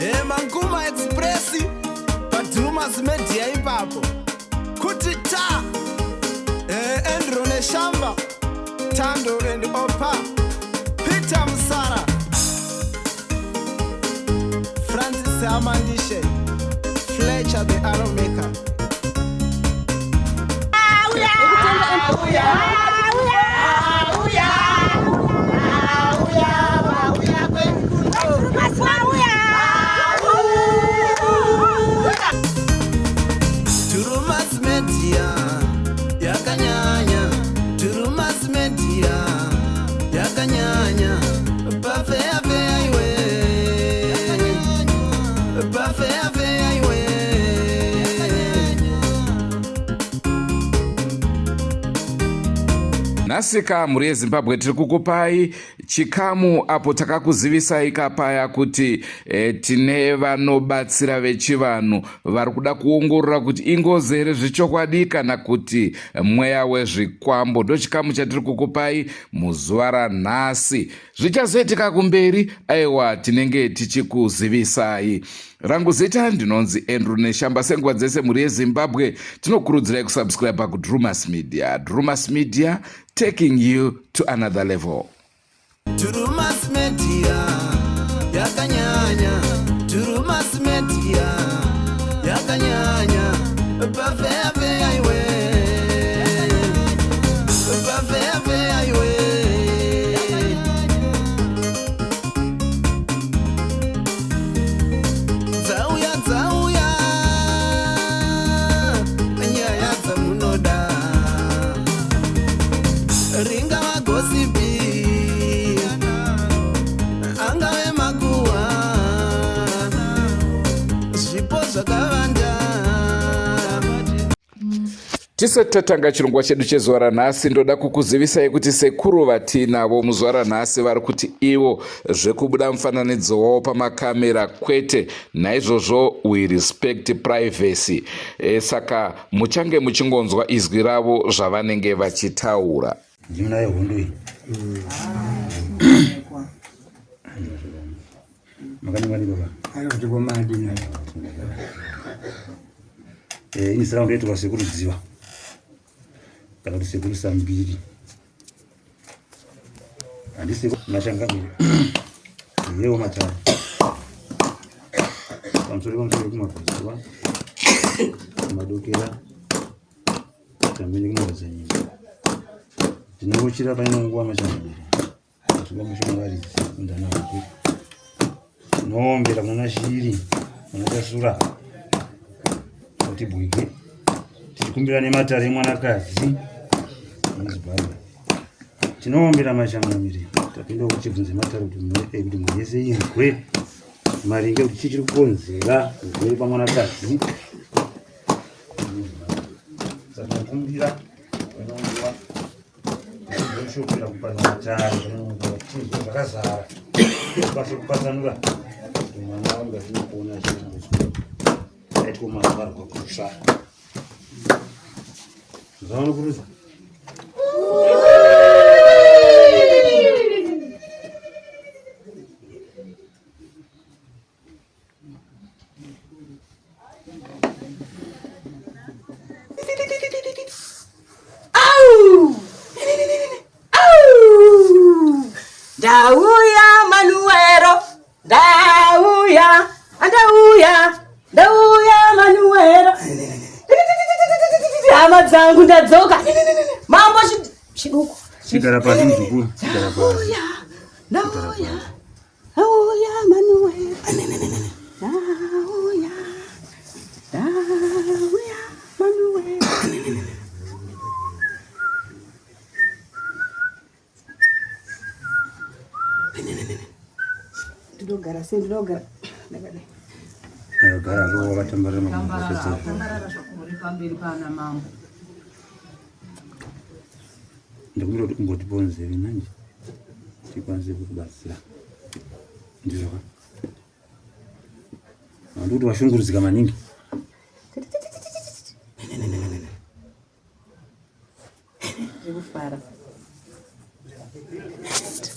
Manguma Express paDrumas Media ipapo kuti ta Andrew Neshamba, Tando and Opa, Peter Musara, Francis Amandishe, Fletcher the Arrow Maker. Drumas Media yakanyanya, Drumas Media yakanyanya, pafeya feya iwe, pafeya feya iwe. Nhasika mhuri yeZimbabwe, tiri kukupai chikamu apo takakuzivisai kapaya kuti tine vanobatsira vechivanhu vari kuda kuongorora kuti ingozi here zvechokwadi kana kuti mweya wezvikwambo. Ndo chikamu chatiri kukupai muzuva ranhasi. Zvichazoitika kumberi, aiwa, tinenge tichikuzivisai. Rangu zita ndinonzi Andrew Neshamba. Senguva dzese, mhuri yeZimbabwe, tinokurudzirai kusubscribe kuDrumas Media. Drumas Media, taking you to another level. Drumas Media yakanyanya, Drumas Media yakanyanya, pafeya feya iwe, pafeya feya iwe. Dzauya, dzauya nyaya dzamunoda, ringava gossip, angave makuhwa, zvipo zvakawanda. Tisati tatanga chirongwa chedu chezuva ranhasi, ndoda kukuzivisai kuti sekuru vatinavo muzuva ranhasi vari kuti ivo zvekubuda mufananidzo wavo pamakamera kwete. Naizvozvo we respect privacy. Saka muchange muchingonzwa izwi ravo zvavanenge vachitaura. Ndimuna yehondo iyi. Makanyengani baba? Aiwa, tikomadi nayo. Ini zita rangu ndoitwa Sekuru Dziva kana kuti Sekuru Sambiri. Handisi machangamire yewo matare pamusoro kumabvazuva, kumadokera, tambeni kumawadzanyika. Ndinongochira paine nguva machangamire zuva mushamwaridzi undanahwe tinoombera kuna shiri unotasura kuti bwige, tichikumbira nematare emwanakadzi muZimbabwe. Tinoombera machangamire, tapinda kuchibvunza matare kuti kuti mhuri yese inzwe maringe kuti chii chiri kukonzera urwere pamwanakadzi. Saka tinokumbira panonguva shopera kupanza matare panonguva chinzwa zvakazara, tikwanise kupatsanura kuti mwana wangu atinopona achitambudzwa aitwa mazvarwa kutsva zvavanokuruza. Au! Au! Ndauya Manuero, ndauya, ndauya, ndauya Manuero. Hama dzangu, ndadzoka. Mambo Chiduku. Chigara pasi muzukuru, chigara pasi. Ndauya, ndauya, ndauya Manuero. Ndauya, ndauya Manuero. Ndinogara sei? Ndinogara ndakadai. Gara ro wakatambarara makumbo. Tambarara zvakuri pamberi pana mambo. Ndikumbira kuti umbotipawo nzeve manje tikwanise kukubatsira. Ndizvo ka? Handi kuti washungurudzika maningi. Ndiri kufara.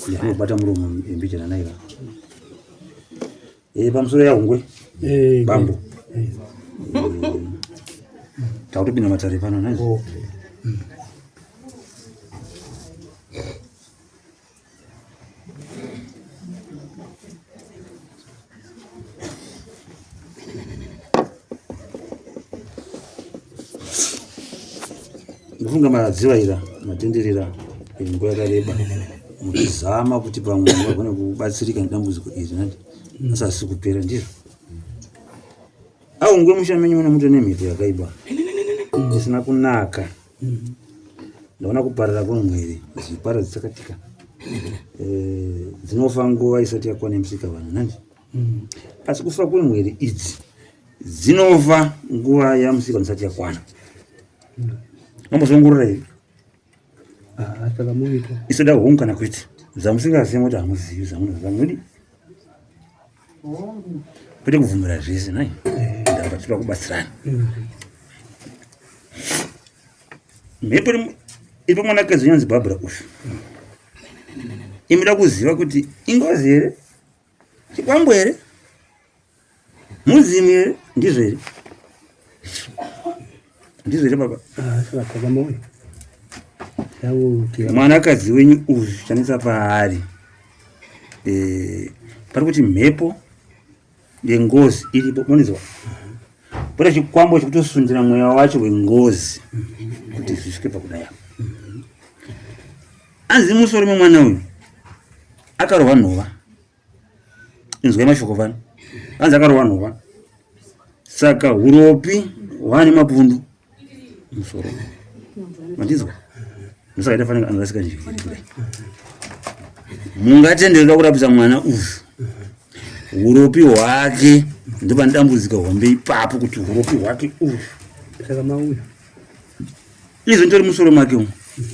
Ndinobata muromo mbijana naiva. Eh, pamusoro yahungwe eh, bambo eh. Takutopinda matare pano nhai. Okay. Ndofunga madzivaira matenderera nguva yakareba muchizama kuti pamwe vagone kubatsirika nedambudziko iri nandi asi asi kupera ndizvo aungwe musha menyu mune muto nemhepo yakaiba isina kunaka. Ndaona kuparara kwemwiri dzipara dzitsakatika eh, dzinofa nguva isati yakwana yemusika vanhu nandi. Asi kufa kwemwiri idzi dzinofa nguva yamusika isati yakwana. Mambozviongorora here? Ah, takamuita. Isoda hongu kana kwete. Zvamusingazivi moti hamuzivi zvamunoziva munodi. Kwete kubvumira zvese nhai. Ndapa tinoda kubatsirana. Mhepo iri pamwanakadzi unonzi Barbara uyu. Imoda kuziva kuti ingozi here? Chikwambo here? Mudzimu here? Ndizvo here? Ndizvo here baba? Ah, Mwanakadzi wenyu uyu chanetsa paari eh, pari kuti mhepo yengozi iripo monizwa pota chikwambo chekutosundira mweya wacho wengozi kuti zvisvike pakudai apa. Anzi musoro memwana uyu akarohwa nhova. Inzwai mashoko pano. Anzi akarohwa nhova. Saka huropi hwane mapundu musoro. Mandinzwa? Ndosaka itafanira anorasika njere kudai. Mungatenderwa kurapisa mwana uyu huropi hwake ndopane dambudziko hombe ipapo kuti huropi hwake uyu. Saka mauya. Izvo nditori musoro make umu.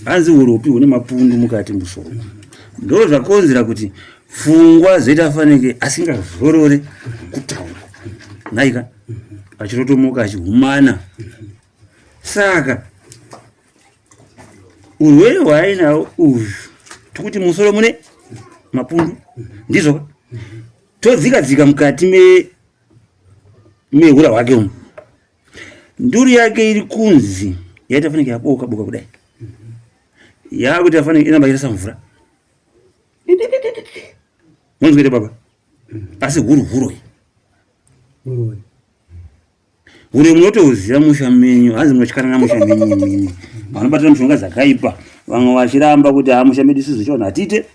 Hanzi huropi hune mapundu mukati musoro. Ndo zvakonzera kuti pfungwa dzoita fanike asingazorore kutaura. Nhaika achirotomoka achihumana. Saka urwere hwaainawo uyu tikuti musoro mune mapundu ndizvo ka? Todzika dzika mukati mehura hwake umu. Nduru yake iri kunzi yaita fanike yaboka boka kudai. Yakuita fanike inamba irasa mvura. Munzwire baba. Asi huru huroi. Huroi. Huroi munotoziva musha menyu, hanzi munotyarana musha menyu imimi. Vanobatira mishonga dzakaipa, vamwe vachiramba kuti ha musha medu isusu chivanhu hatiite.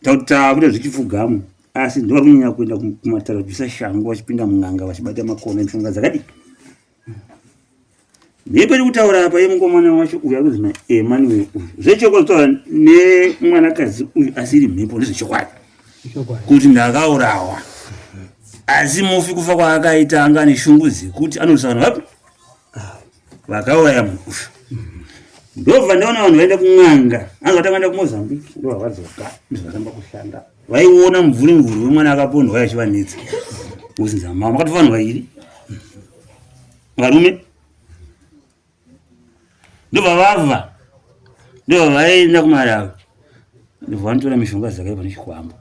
Takuti zvichipfugamo asi ndivo vari kunyanya kuenda kumatare vachibvisa shangu vachipinda mun'anga vachibata makona emishonga dzakadii. Mhepo iri kutaura apa yemukomana wacho uyu ari kunzi naEmmanuel uyu zvechokwadi kutaura nemwanakadzi uyu asi iri mhepo ndezvechokwadi kuti ndakaurawa asi mufi kufa kwaakaita anga ane shungu dzekuti anorwisa vanhu vapi vakauraya munhu uyu. Ndobva ndaona vanhu vaenda kun'anga anzi vatanga vaenda kuMozambique ndobva vadzoka ndozvatamba kushanda vaiona mumvuri mvuri wemwana akapondwa achivanetsa uzinza mama makatofa vanhu vairi varume ndobva vabva ndobva vaenda kumarawi ndobva vanotora mishonga dzakaipa nechikwambo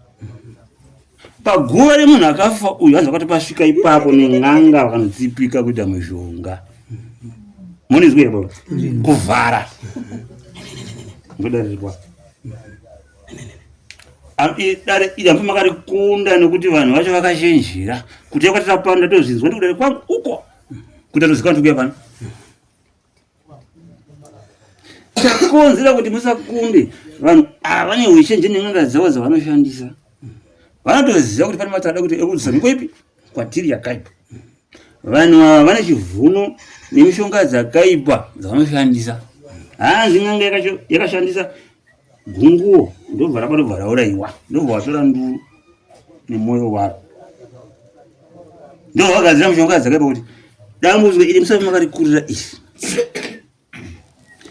paguva remunhu akafa uyu hanzi vakati pasvika ipapo nen'anga vakanotsipika kuita mishonga munizwi here baba kuvhara ndodarirwa dare iri hamfi makarikunda nekuti vanhu vacho vakachenjera kuti yakwatira pano ndatozvinzwa ndikudare kwangu uko kuti atozikana kuti kuya pano chakonzera kuti musakunde vanhu ava vane uchenjeri nen'anga dzavo dzavanoshandisa vanotoziva kuti pane matada kuti ekudzisa mhiko ipi kwatiri yakaipa vanhu ava vane chivhuno nemishonga dzakaipa dzavanoshandisa hanzi n'anga yakashandisa gunguo ndobva rabatobva rauraiwa ndobva watora nduru nemwoyo waro ndobva vagadzira mushonga dzakaipa kuti dambudziko iri musati makarikurira iri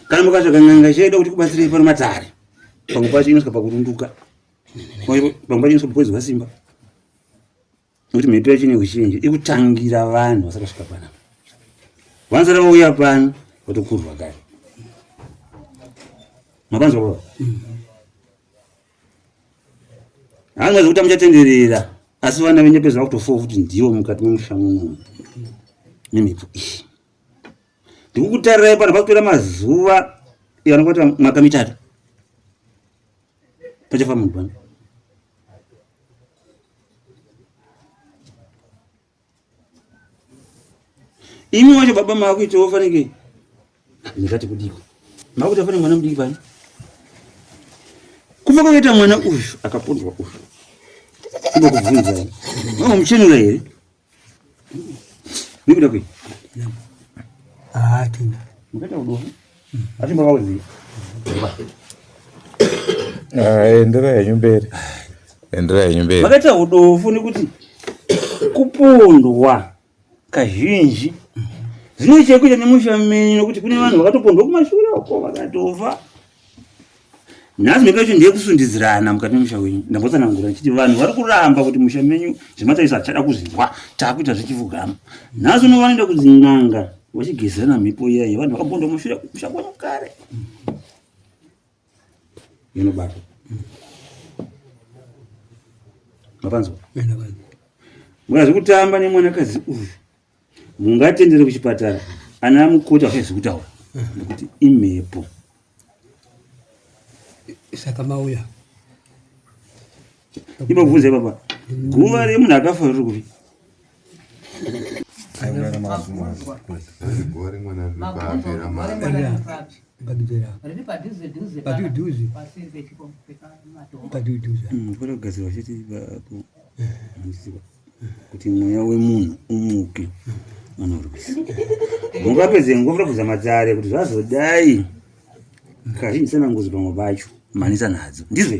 kana mukatsvaga n'anga chaida kuti kubatsirei pano matare pamwe pacho inosvika pakurunduka pamwe pacho inosvika pakuedzwa simba Nokuti mhepo yacho ine uchenje ikutangira vanhu vasati vasvika panapa. Vanosati vauya pano vatokurwa kare. Mapanzwa baba? Hangazi kuti amuchatenderera. Asi vana venyu pezva vakutofawo futi ndivo mukati memusha muno nemhepo iyi. Ndikukutarirai pano pakupera mazuva yanokuita mwaka mitatu pachafa munhu pano. Imi wacho baba maakuitawo fanike ndingati kudiko makuita fane mwana mudiki pani kufa kwakaita mwana uyu akapondwa uyu ndokubvunzai mamuchenura here nekuda kwei hatina mukaita kudofu asi makauziva Endera henyu mberi. Endera henyu mberi. Makaita udofu nekuti kupondwa kazhinji zvine chekuita nemusha menyu nekuti kune vanhu vakatopondwa kumashure uko vakatofa. Nhasi mhiko yacho ndeyekusundidzirana mukati memusha wenyu. Ndambotsanangura ndichiti vanhu vari kuramba kuti musha menyu zvematarisa hatichada kuzvinzwa taakuita zvechivhugama. Nhasi uno vanoenda kudzin'anga vachigezerana mhepo iya yevanhu vakapondwa mushure musha kwenyu kare. Inobata. Mapanzwa? Mukazvi kutamba nemwanakadzi uyu mungatendere kuchipatara ana mukoti vachazi kutaura nekuti imhepo saka mauya imbobvunze baba guva remunhu akafa riri kupi kugadzirwa chete ipapo kuti mweya wemunhu umuke unorwisa mungapedze nguva kuda matare kuti zvazodai kazhinji tsanangudzo pamwe pacho mhanisa nadzo ndizvo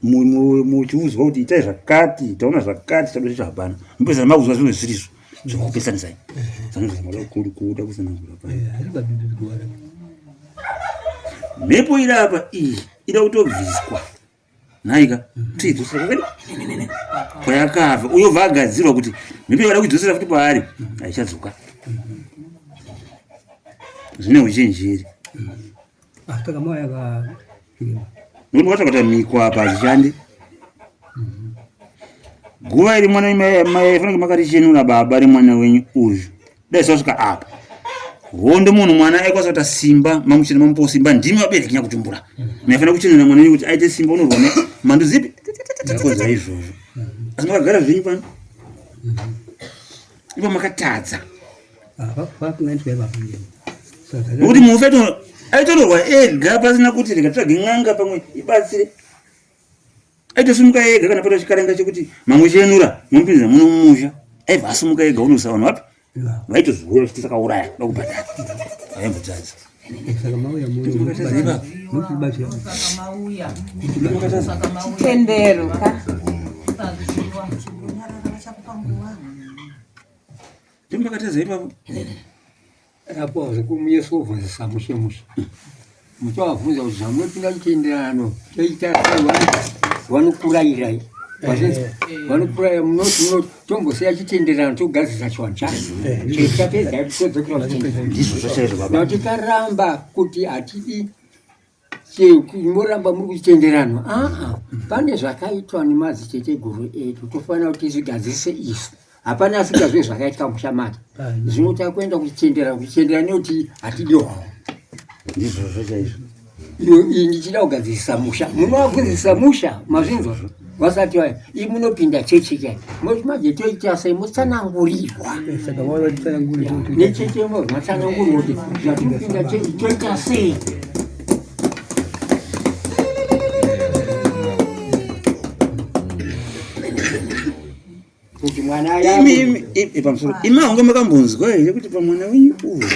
muchiudzwa kuti itai zvakati taona zvakati tadocho hapana mupedzana makuzwa zvimwe zvisirizo zvekupesanisai kuda kusanangura pa mhepo iri apa iyi ida kutobviswa nhaika toidzosera kwakadi kwayakabva uyo bva agadzirwa kuti mhepo yakada kuidzosera futi paari haichadzoka zvine uchenjeri nokuti wakatakata mhiko apa hazvishandi guva iri mwana maifanira makarichenura baba remwana wenyu uyu dai zvasvika apa hondo munhu mwana aikwanisa kuita simba mamuchena mamupawo simba ndimi vabereki nyakutumbura maifanira kuchenura mwana wenyu kuti aite simba unorwa mhandu dzipi ndakonzera izvozvo asi makagara zvenyu pano ipo makatadza nokuti mufi aitonorwa ega pasina kuti rega tsvage n'anga pamwe ibatsire aitosimuka ega kana paita chikarenga chekuti mamwe chenura mumupinza muno mumusha aibva asimuka ega unosa vanhu vapi vaitozviuya vachiti sakauraya da kubhadhara vaimbotadza chitendero ka ndimakatadza ipapo Apo zvekumuyeso wobvunzisa mushe mushe. Muchavabvunza kuti zvamunopinda chitenderano toita sei vanokurayirai. Vazhinji vanokuraya munoti munoti tombosiya chitenderano togadzirisa chivanhu chacho. Chapedza todzokera kuchitenderano. Ndizvozvo chaizvo baba. Nekuti taramba kuti hatidi moramba muri kuchitenderano aa pane zvakaitwa nemadziteteguru edu tofanira kuti tizvigadzirise isu hapana asingazive zvakaitika musha make zvino takuenda kuchitendera kuchitendera nekuti hatidi hwawo ndizvozvo chaizvo iyo iyi ndichida kugadzirisa musha munovabvunzisa musha mazvinzwa vasati vaya iyi munopinda chechi chai moti manje toita sei motsanangurirwa nechechi matsanangurirwa kuti zvatinopinda chechi toita sei kuti mwana imi imi pamusoro imi hangu makambonzwa here kuti pamwana wenyu uyu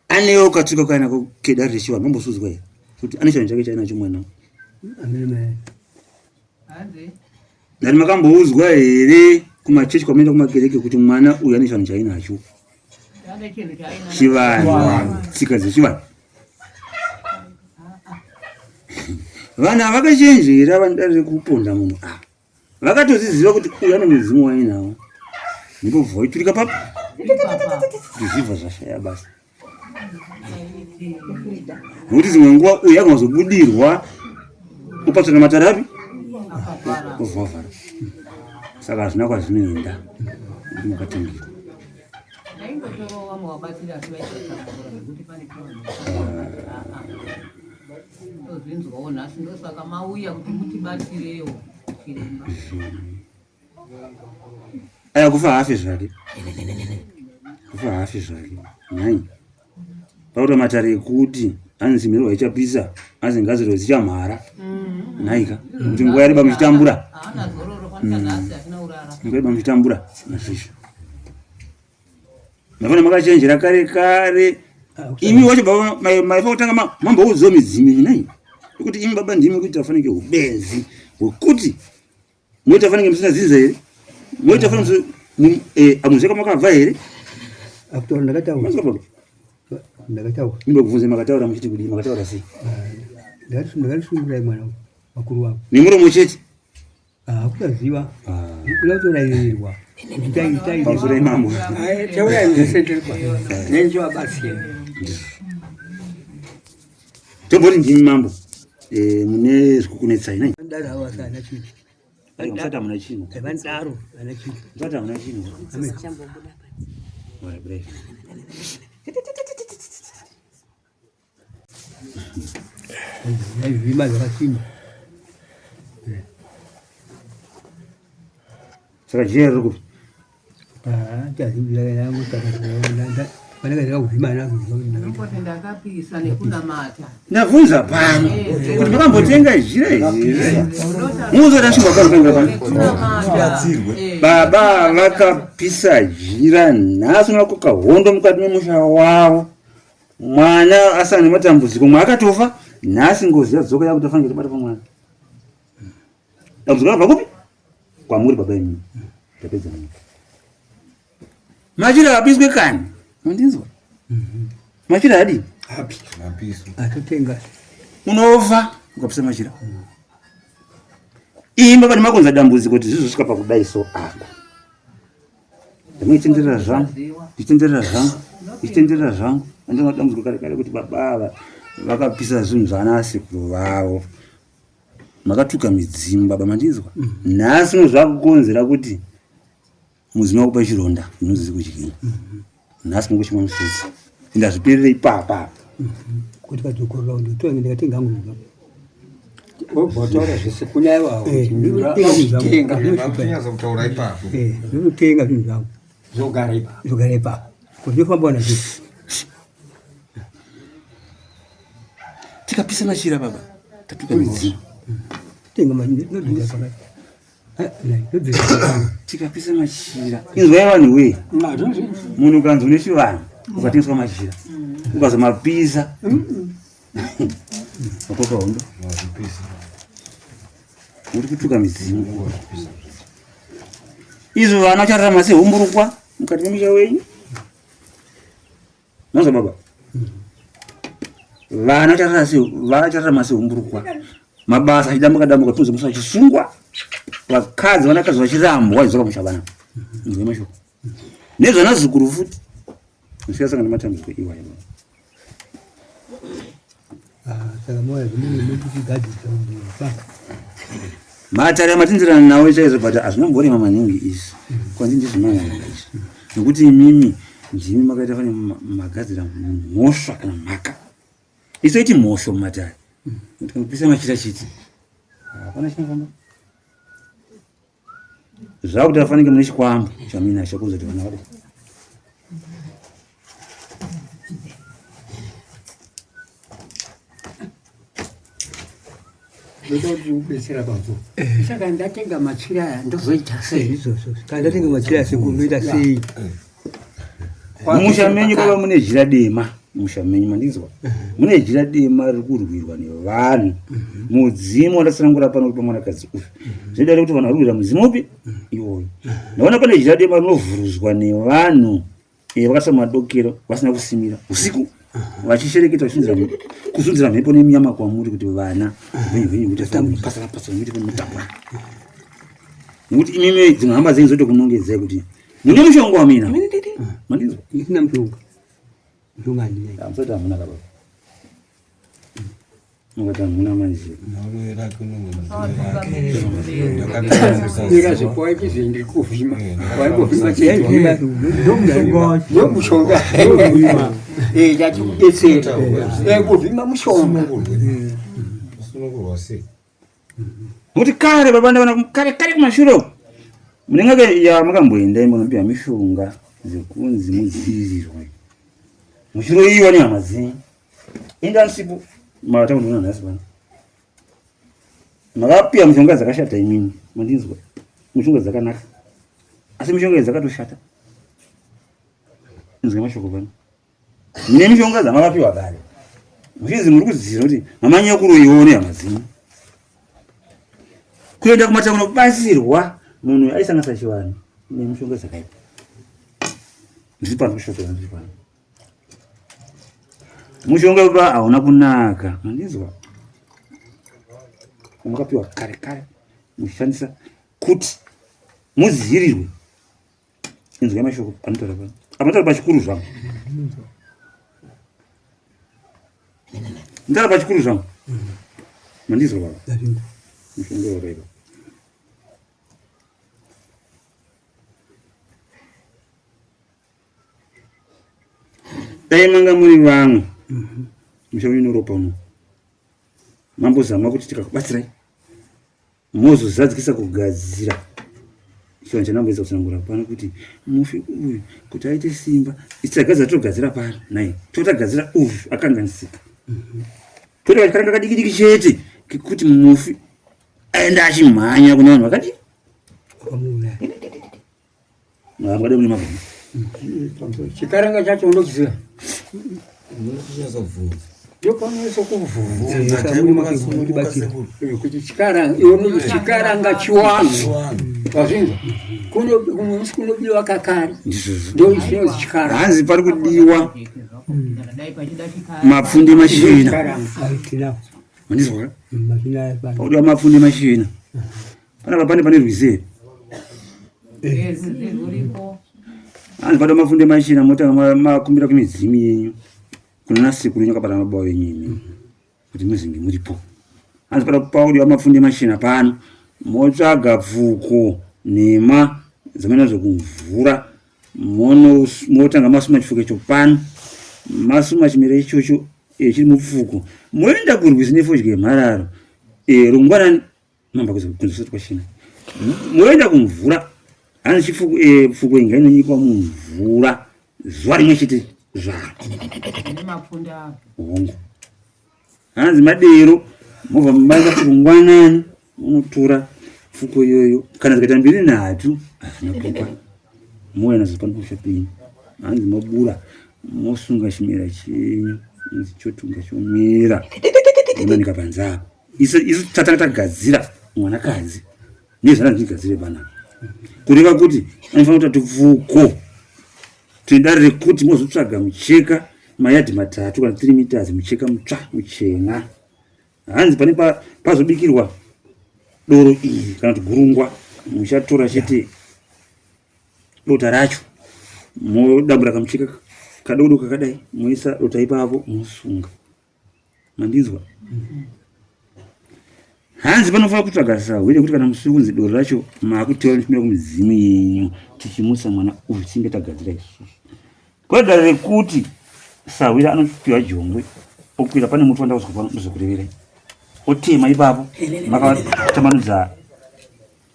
anewo katsika kainako kedare rechivanhu mambosuzwa here kuti ane chivanhu chake chainacho mwana ndati makamboudzwa here kumachechi kwamunoenda kumakereke kuti mwana uyu ane chivanhu chainacho chivanhu tsika dzechivanhu vanhu havakachenjera vanodare rekuponda munhu ava vakatozviziva kuti uyu ane mudzimu wainawo ndipo bva waiturika papo kuti zvibva zvashaya basa nokuti dzimwe nguva uyu agona kuzobudirwa upatsvana matare api Wobva wavhara. Saka hazvina kwazvinoenda. Kuti makatangirwa. Ndaingotorowo vamwe vabatsiri asi vaisatambura zvekuti pane tozvinzwawo nhasi ndosaka mauya kuti mutibatsirewo chiremba. Aya kufa haafi zvake. Kufa haafi zvake. Nhai. Pakuta matare ekuti hanzi mhirwa ichapisa hanzi ngaziro dzichamhara. Mm. Nhaika. Kuti nguva yareba muchitambura. Haana zororo kwanisa nhasi hatina kurara. Nguva yareba muchitambura. Nazvizvo. Mafana makachenjera kare kare. Imi wacho baba maifa kutanga mamboudzwa midzimu yenyu nhai. Kuti imi baba ndimi kuita fanike ubenzi hwekuti moita fanike musina dzinza here moita fanike eh, amuzveka makabva here akutaura ndakataura ndakataura ndokubvunza makataura muchiti kudii makataura sei ah, ndakatisungurai mwana vakuru vangu nemuromo chete ah, kusaziva ah. kuda kutorairirwa pamusoro mambo taurai musenderwa nenjivabatsira tomboti ndimi mambo eh, mune zvikukunetsai nai musati hamuna chinhu vanodaro vana chinhu musati hamuna chinhu zvima zvakasimba saka jira riri kupi ndabvunza pano kuti makambotenga jira here muzoda shingwa pano pano baba vakapisa jira nhasi unokoka hondo mukati memusha wavo mwana asana nematambudziko mwe akatofa nhasi ngozi yadzoka yakuti afanira kutobata pamwana dambudziko rabva kupi kwamuri baba imimi ndapedza nemi machira apiswe kani mandinzwa machira adii atotenga unofa ukapisa machira imba pane makonza dambudziko kuti zvizosvika pakudai so ako ndinoitenderera zvangu ndichitenderera zvangu ndichitenderera zvangu andina dambudziko kare kare kuti baba ava vakapisa zvinhu zvaana asekuru vavo makatuka midzimu baba mandinzwa mm. nhasi no zvakukonzera kuti mudzimu wakupa chironda unozizi kudyini mm-hmm. nhasi mukuchimwa musudzi ndazviperere ipapa mm-hmm. kuti kadzokorora ndotoa ndikatenga hangu votaura zvese kuna iwawo eh, kutaura ipapo eh, ndinotenga zvinhu zvangu zvogara ipapo zvogara ipapo kuzvifamba nazvo tikapisa machira baba tatuka midzimu tenga ndinobvisa tikapisa machira inzwai vanhu wee munhu ukanzi une chivanhu ukatengeswa machira ukazomapisa wakoka hondo uri kutuka midzimu izvo vana vachararama sehumburukwa mukati memusha wenyu Manzwa baba? Vana vachararama sehumburukwa. Mabasa achidambuka dambuka tunze musa achisungwa. Vakadzi vanakadzi vachirambwa vachidzoka musha vana. Nzwe mashoko. Nezvana zukuru futi. Musiyasangana nematambudziko iwayo. Ah, saka moya zvinenge muchigadzirisa mumba. Matare amatinzirana nawo chaizvo but hazvinomborema maningi izvi. Kwanzi ndizvimangana izvi. Nekuti imimi ndimi makaita fane magadzira mhosva kana mhaka. Isoiti mhosho mumatare. Kuti kupisa machira chiti. Hapana chinofamba. Zvakuti afanike mune chikwambo chamuinacho kuzoti vana vade. Ndoda kuti ubetsera bambo. Eh. Saka ndatenga machira aya ndozoita sei? Eh, izvozvo. Kana ndatenga machira aya sekuru ndoita sei? Mumusha menyu baba mune jira dema. Mumusha menyu mandinzwa. Mune jira dema riri kurwirwa nevanhu. Mudzimu wandatsanangura pano uri pamwanakadzi uyu. Zvinoda kuti vanhu vari kurwira mudzimu upi? Iwoyo. Ndaona pane jira dema rinovhuruzwa nevanhu eh, vakasa madokero vasina kusimira usiku vachishereketa kuzunzira mhepo neminyama kwamuri kuti vana venyu venyu kuti pasana pasana kuti mutambura nekuti imimi dzimwe hama dzenyu dzotokunongedzai kuti mune mushonga wamina mandinzwa ndisina mushonga mushonga handina amusati hamuna kababa. Mukati hamuna manje. Mira zvepo waiti ndiri kuvhima. Waingovhima chete. Ndomushonga. Eh, chachikubetsera. Eh, kuvhima mushonga. Kusunungurwa sei? Nokuti kare baba ndaona kare kare kumashure uko munenge ya makamboenda imi munopiwa mishonga dzekunzi mudzivirirwe muchiroyiwa nehama dzenyu. Inda nsipo matakundiona nhasi pano makapiwa mishonga dzakashata imimi mandinzwa mishonga dzakanaka asi mishonga idzi dzakatoshata. Inzwa mashoko pano mune mishonga dzamakapiwa kare muchinzi muri kuziva kuti mamanyanya kuroyiwa nehama dzenyu. Kuenda kumatanga kunobatsirwa munhu aisanganisa chivanhu nemishonga dzakaipa. Ndiri pano kushoko ndiri pano. Mushonga uba hauna kunaka, mandinzwa? Makapiwa kare kare muchishandisa kuti mudzivirirwe. Inzwai mashoko anotaura pano. Anotaura pachikuru zvangu. Ndara pachikuru zvangu. Mandinzwa baba? Mushonga wakaipa. Dai manga muri vamwe musha wenyu unoropa uno mambozama kuti tikakubatsirai mozozadzikisa kugadzira chivanhu chandamboedza kutsanangura pano kuti mufi uyu kuti aite simba isu tagadzira togadzira pano nai totagadzira uyu akanganisika toita kachikaranga kadiki diki chete kekuti mufi aenda achimhanya kune vanhu vakadii Mwangade mune mabvunzo. Chikaranga chacho unochiziva? Unonyatsobvunza. Ndopanoisa kubvunza kuti chikaranga iwe unoti chikaranga chiwanhu. Wazvinzwa? Kuno kuno kunobiwa kakari. Ndizvozvo. Ndo chinonzi chikaranga. Hanzi pari kudiwa mapfunde machena. Chikaranga. Mandizwa? Pakudiwa mapfunde machena. Panapa pane pane rwizi here? Hanzi pada mafunde machena motanga makumbira kumidzimu yenyu kuna nasekuru yenyu akabata mababa venyu imi kuti muzinge muripo. Hanzi pada paudiwa mafunde machena pano motsvaga pfuko nhema dzamuinadzo kumvura motanga masuma chifuko icho pano masuma chimera ichocho chiri mupfuko moenda kurwizi nefodya yemhararo rungwanani mamba kunze kwachina moenda kumvura hanzi chifuku eh, pfuko inga inonyikwa mumvura zuva rimwe chete zvaro hongu hanzi madero mobva maenda kurungwanani unotora pfuko iyoyo kana dzikaita mbiri nhatu hazvina kuipa mouya nadzo pano pamusha penyu hanzi mobura mosunga chimera chenyu hanzi chotunga chomera monanika panze apa isu isu tatanga tagadzira mwanakadzi nezvana zvinigadzire panapa kureva kuti anofanira kuti tupfuko tine rekuti mozotsvaga mucheka mayadhi matatu kana 3 meters mucheka mutsva muchena hanzi pane pazobikirwa doro iri kana kuti gurungwa muchatora chete dota racho modambura kamucheka kadodo kakadai moisa dota ipapo mosunga Mandinzwa? Hanzi panofanira kutsvaga sahwi nekuti kana musi kunzi doro racho makuteura muchimira kumidzimu yenyu tichimutsa mwana uyu tinge tagadzira isusu. Kwedare rekuti sahwira anopiwa jongwe okwira pane muti wandakuzwa pano ndozokureverai otema ipapo makatambanudza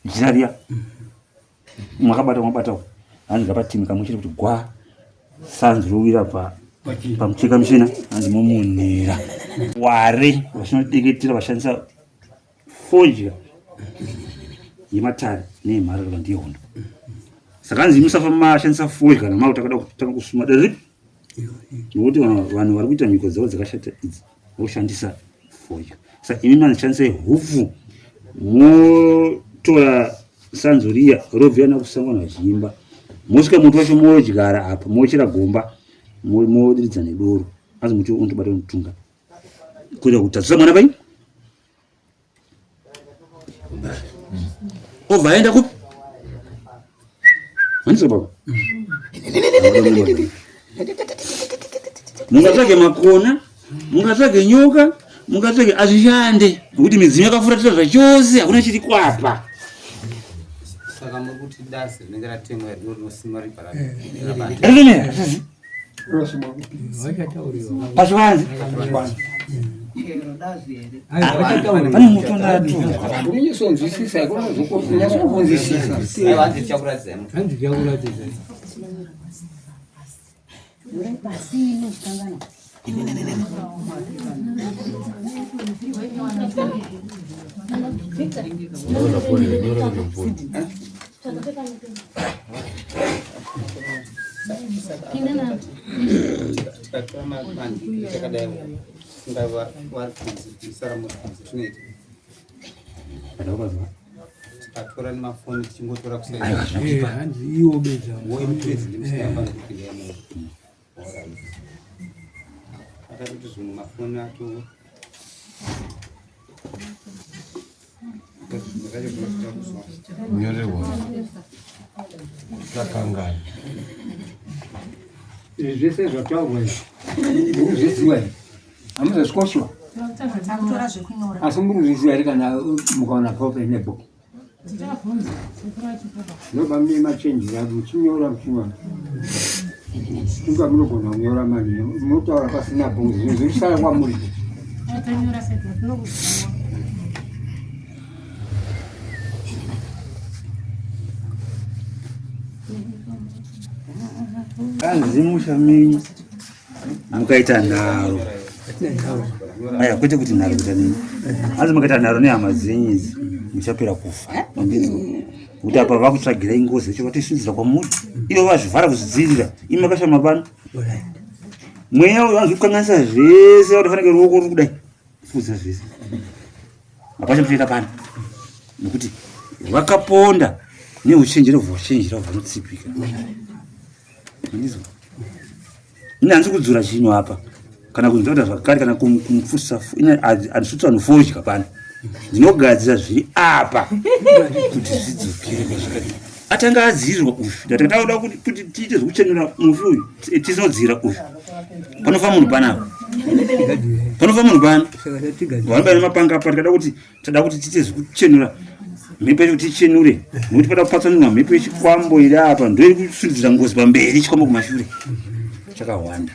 jira riya mwakabata mwabata hanzi ngapatimi kamwe chete kuti gwa sanzi rowira pa pamucheka muchena hanzi momonera ware vachinodeketera vashandisa fodya yematare neyemharara vandiyehondo saka hanzi musafa mashandisa fodya kana makuti akada kutanga kusuma dare ripi nokuti vanhu vari kuita mhiko dzavo dzakashata idzi voshandisa fodya saka imi manishandisai hupfu motora sanzu riya robvira nakusango vanhu vachiimba mosvika muti wacho modyara apa mochera gomba modiridza nedoro azi muti unotobata unotunga kuita kuti tadzisa mwana pai obva aenda kupi handizvo baba mungatsvage makona mungatsvage nyoka. Mungatsvege azvishande nekuti midzimu yakafuratira zvachose, hakuna chiri kwapa. Saka muri kuti dasi rinenge ratemwa rino rinosimwa ribva eh, Rinomera pachivanze pane muti wandakatura. Unonyasonzwisisa unonyasonzwisisa. Hanzi tichakuratidza. Tikatora nemafoni tichingotora hanzi iwo bedza akatoti zvimwe mafoni ato nyorerwa takangana Izvi zvese zvataurwa izvi murikuzviziva here? Hamuzozvikoshwa Takutora zvekunyora. asi murikuzviziva here kana mukaona proper nebhuku? Ndoba mune machenji ako muchinyora muchinyora. Inga munogona kunyora mani munotaura pasina bhuku zvinhu zviri kusara kwamuri. Tanyora sedu tinokuziva. Kanzi musha menyu mukaita nharo aya kwete kuti nharo kuita nini hanzi mukaita nharo nehama dzenyu idzi muchapera kufa mandinzwa kuti apa vakutsvagirai ngozi yacho vatisidzira kwamuri ivo vazvivhara kuzvidzivirira imi makashama pano mweya uyu vanozvikukanganisa zvese vatofanike ruoko ruri kudai fudza zvese hapana chamuchaita pano nekuti vakaponda neuchenjeri hwachenjera hwanotsipika Ndizvo. Ini handisi kudzura chinhu apa kana kunzota zvakare kana kumupfutisa ini handisvutsi vanhu fodya pano ndinogadzira zviri apa kuti zvidzokere kwazvakadii atanga adziirirwa uyu ndatanga takuda kuti tiite zvekuchenura mufi uyu tisinodziira uyu panofa munhu panapa panofa munhu pano vanoba nemapanga apa tikada kuti tada kuti tiite zvekuchenura mhepo yacho kuti tichenure nokuti pada kupatsanurwa mhepo yechikwambo iri apa ndoiri kusundidzira ngozi pamberi chikwambo kumashure chakawanda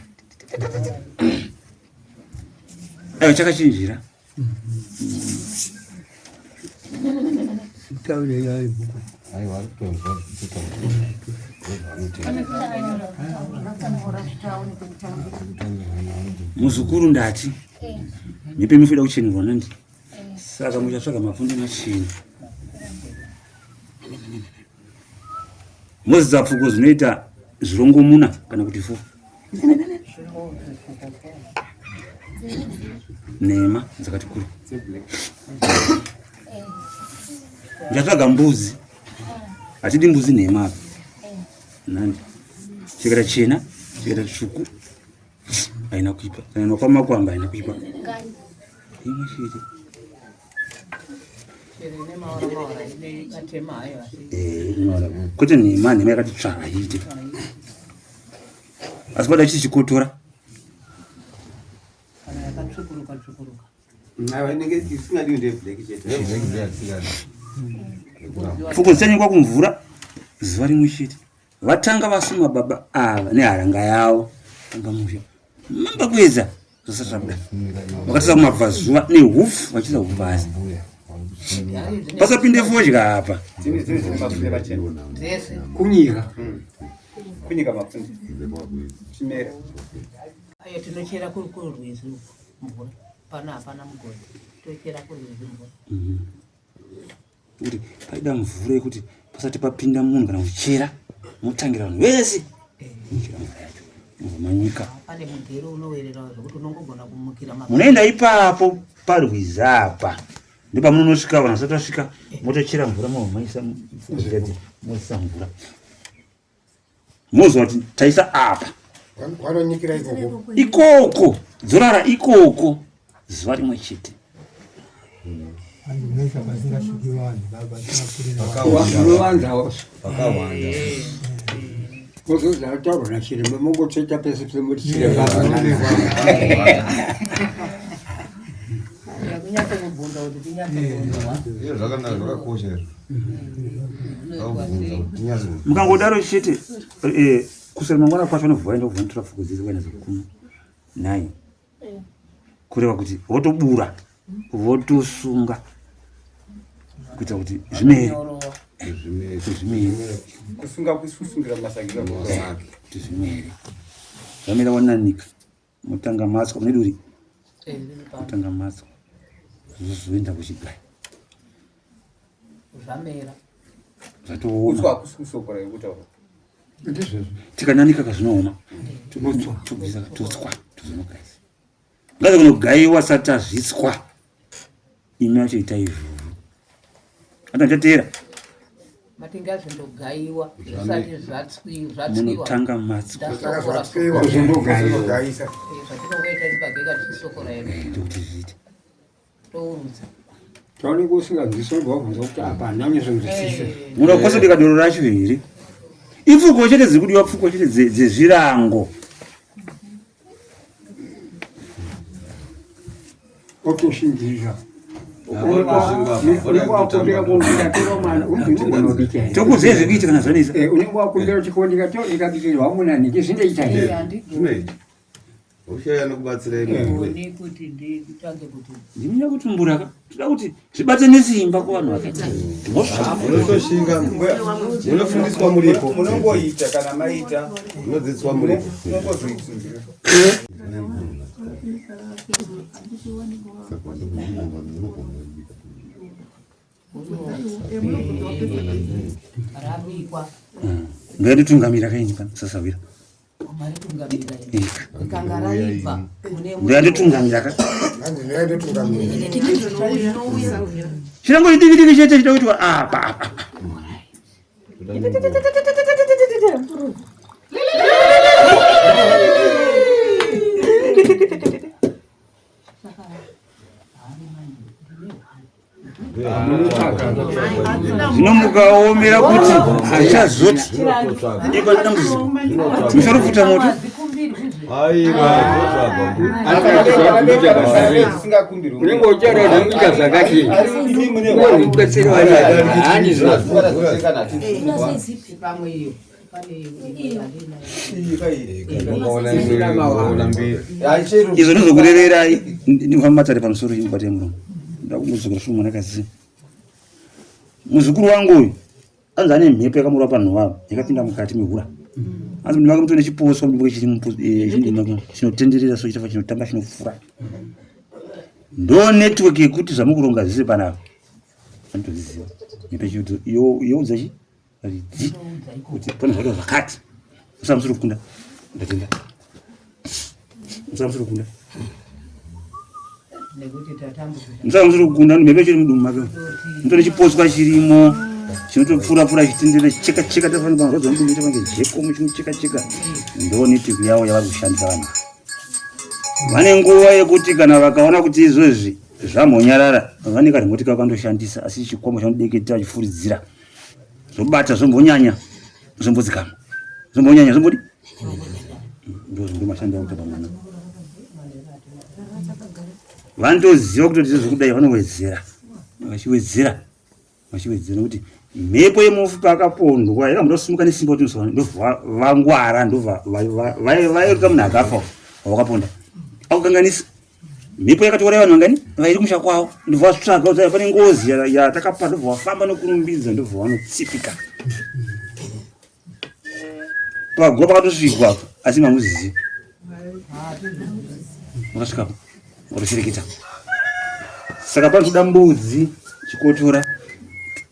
ayo chakachinjira muzukuru ndati mhepo yemufi kuchenurwa nandi Saka muchatsvaga mapfunde machena. Mozidza pfuko zvinoita zvirongomuna kana kuti fo. Nhema dzakati kure. Muchatsvaga mbuzi. Hatidi mbuzi nhema apa. Nandi. Chikaita chena, chikaita tsvuku. Haina kuipa. Kana nokwamakwamba haina kuipa. Imwe chete. Eh, kwete nhema, nhema yakati tsva haiite. Asi pada chii chikotora? Pfuko dzichanyikwa kumvura zuva rimwe chete. Vatanga vasuma baba ava neharanga yavo tanga musha mamba kuedza zvasati zvabuda vakatisa kumabvazuva nehufu vachiisa hufu pasi pasapinde fodya apa kunyika kunyika mapfunde chimera ayo tinochera kuri kurwizi mvura pano hapana mugodhi tochera kurwizi mvura mhm. kuti paida mvura yekuti pasati papinda munhu kana kuchera motangira vanhu vese muchera mvura yacho manyika pane mugero unowerera zvekuti unongogona kumukira munoenda ipapo parwizi apa ndopamunonosvika vanhu vasati vasvika motochera mvura momaisa moisa mvura moziva kuti taisa apa vanonyikira ikoko ikoko dzorara ikoko zuva rimwe chete Kuzozataurwa nachiremba mongotsveta pese pese moti chiremba. kuti tinyatsoonwa. Iyo zvakanaka zvakakosha izvo. Zvakubvunza kuti tinyatso. Mukangodaro chete eh, kusera mangwana kwacho vanobva vaenda kubva vanotora pfuko dzese vaenda dzokuma nhai kureva kuti votobura votosunga kuita kuti zvimere zvimere kusunga kusungira masaki kuti zvimere zvamera wananika motanga matswa mune duri motanga matswa zvozoenda kuchigayo zvamera zvatooma tikananika kazvinooma totswa tobvisa totswa tozonogaisa ngaze kunogaiwa sati azvitswa imi acho itai izvozvo ati achateera matinge azvindogaiwa zvisati zvatswiwa munotanga matswa zvatinongoita chibageka tichisokora yedu ndokuti zviite tourutsa Taoneka usinganzwisi unobva wabvunza kuti apa handina kunyatsokunzwisisa. Munokosodeka doro racho here? Ipfuko chete dziri kudiwa pfuko chete dzezvirango. Otoshingirira. Tokuziva zvekuita kana zvanetsa. Eh, unenge wakumbira chikondika to ndikabikirwa munaniki zvinoita here? Zvinoita. Ushaya anokubatsira imwe. Kuti nditange kuti. Ndinoda kutumbura ka. Toda kuti zvibate nesimba kuvanhu vakaita. Munotoshinga munofundiswa muripo. Munongoita kana maita. Munodzidziswa muripo. Munongozoitsunzira. Rabikwa. Ngatitungamira kaini pano sasawira. Ndoyanditungamira ka chirango chidiki diki chete chida kuitwa apa apa Zvino mukaomera kuti hazvichazoti ipa dambudziko musarofuta moto Unenge uchiona kuita zvakati ubetseri wacho Izvo ndinozokureverai ndinofamba matare pamusoro chimubate muromo ndakumbodzokera shuwa mwanakadzi muzukuru wangu uyu anzi ane mhepo yakamurova panhova yakapinda mukati mehura anzi mudumbu make mutone chiposwa mudumbu chiri chinotenderera so chitafa chinotamba chinofura ndo network yekuti zvamukuronga zvese panapa anotozviziva mhepo youdza chi Ridzi kuti pane zvakaita zvakati musamusiri kukunda ndatenda musamusiri kukunda musamusiri kukunda mhepo chiri mudumbu make mutone chiposwa chirimo chinotopfuura pfuura chitendere cheka cheka tafanira panzwa mudumbu ita pange jekomo chinocheka cheka ndo network yavo yavari kushandisa vanhu vane nguva yekuti kana vakaona kuti izvozvi zvamhonyarara vane karimoti kavo kandoshandisa asi chikwambo chanodeketa chifuridzira zvobata zvombonyanya zvombodzikama zvombonyanya zvombodi ndozvo mashandi akuita pamwana vanotoziva kutoti zvezvekudai vanowedzera vachiwedzera vachiwedzera nekuti mhepo yemufi paakapondwa yakamboda kusimuka nesimba kuti ndobva vangwara ndobva vairuka munhu akafa wakaponda akukanganisa Mhepo yakatouraya vanhu vangani vairi kumusha kwavo ndobva vatsvaga kuti pane ngozi yatakapa ndobva vafamba nokurumbidza ndobva vanotsipika paguva pakatosvikwa apa asi mamuzizi vakasvikapo vakatoshereketa saka panotoda mbudzi chikotora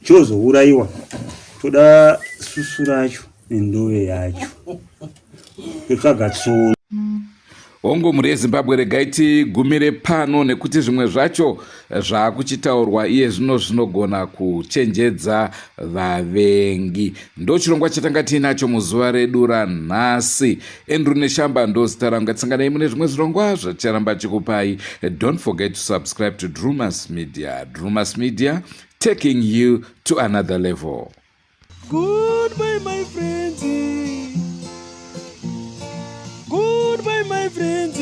chozouraiwa toda susu racho nendove yacho totsvaga tsono Hongu mhuri yeZimbabwe regai tigumire pano nekuti zvimwe zvacho zvaakuchitaurwa iye zvino zvinogona kuchenjedza vavengi. Ndochirongwa chatanga tiinacho muzuva redu ranhasi. Andrew Neshamba ndozita rangu, ngatisanganei mune zvimwe zvirongwa zvaticharamba chikupai. Don't forget to subscribe to Drumas Media. Drumas Media taking you to another level. Goodbye my friends. Goodbye my friends.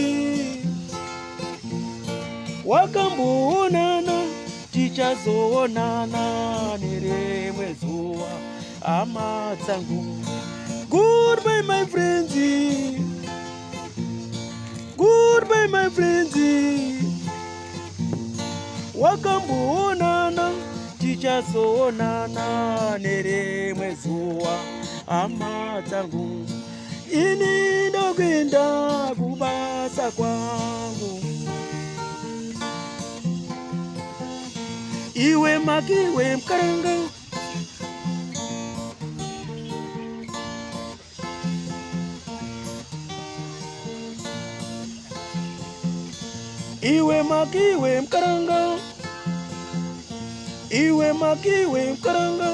Wakamboonana. Tichazoonana nerimwe zuva hama dzangu. Goodbye my friends. Goodbye my friends. Wakamboonana tichazoonana nerimwe zuva hama dzangu. Ini ndokuenda kubasa kwangu. Iwe makiwe mkaranga. Iwe makiwe mkaranga. Iwe makiwe mkaranga.